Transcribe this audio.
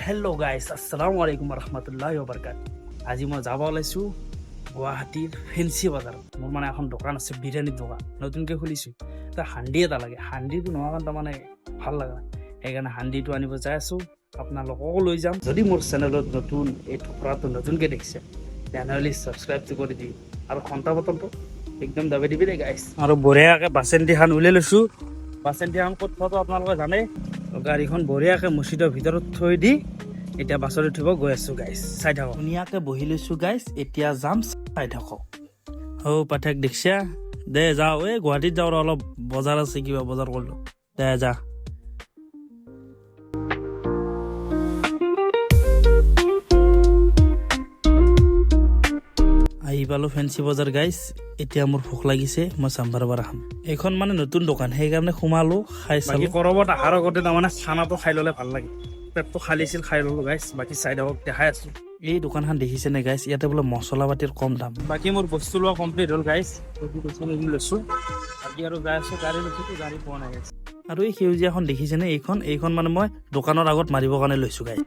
Hello' গাইছ, আসসালামু আলাইকুম ৰহমতুল্লাহি বৰকাত। আজি মই যাব ওলাইছোঁ গুৱাহাটীৰ ফেঞ্চি বজাৰত। মোৰ মানে এখন দোকান আছে, বিৰিয়ানীৰ দোকান, নতুনকৈ খুলিছোঁ। এটা হান্দি এটা লাগে। হান্দিটো নোহোৱা কাৰণে তাৰমানে ভাল লগা নাই। সেইকাৰণে হান্দিটো আনিব যাই আছোঁ, আপোনালোককো লৈ যাম। যদি মোৰ চেনেলত নতুন, এই থোপৰাটো নতুনকৈ দেখিছে, তেনেহ'লে ছাবস্ক্ৰাইবটো কৰি দিবি আৰু ঘণ্টা বটনটো একদম দাবি দিবি দেই গাইছ। আৰু বঢ়িয়াকৈ বাচন্তিখন উলিয়াই লৈছোঁ। বাচন্তিখন ক'ত থোৱাটো আপোনালোকে জানে। গাড়ীখন বঢ়িয়াকৈ মছজিদৰ ভিতৰত থৈ দি এতিয়া বাছত উঠিব গৈ আছোঁ গাইছ, চাই থাকক। ধুনীয়াকৈ বহি লৈছোঁ গাইছ, এতিয়া যাম, চাই থাকক। হৌ পাঠেক দেখছা দে, যাওঁ। এই গুৱাহাটীত যাওঁ, অলপ বজাৰ আছে, কিবা বজাৰ কৰিলোঁ। দে যা। আহি পালোঁ ফেঞ্চি বজাৰ গাইছ। এতিয়া মোৰ ভোক লাগিছে, মই চাম্বাৰ বাৰ খাম। এইখন মানে নতুন দোকান, সেইকাৰণে সোমালো, খাই চালো। কৰবত অহাৰ আগতে তাৰমানে খানাটো খাই ল'লে ভাল লাগে। পেটটো খালী আছিল, খাই ল'লো গাইছ। বাকী চাই থাকক, দেখাই আছো। এই দোকানখন দেখিছেনে গাইছ? ইয়াতে বোলে মছলা পাতিৰ কম দাম। বাকী মোৰ বস্তু লোৱা কমপ্লিট হ'ল গাইছ। লৈছো, বাকী আৰু যাই আছো। গাড়ী লৈছো, গাড়ী পোৱা নাই গাইছ। আৰু এই সেউজীয়াখন দেখিছেনে? এইখন মানে মই দোকানৰ আগত মাৰিবৰ কাৰণে লৈছো গাইছ।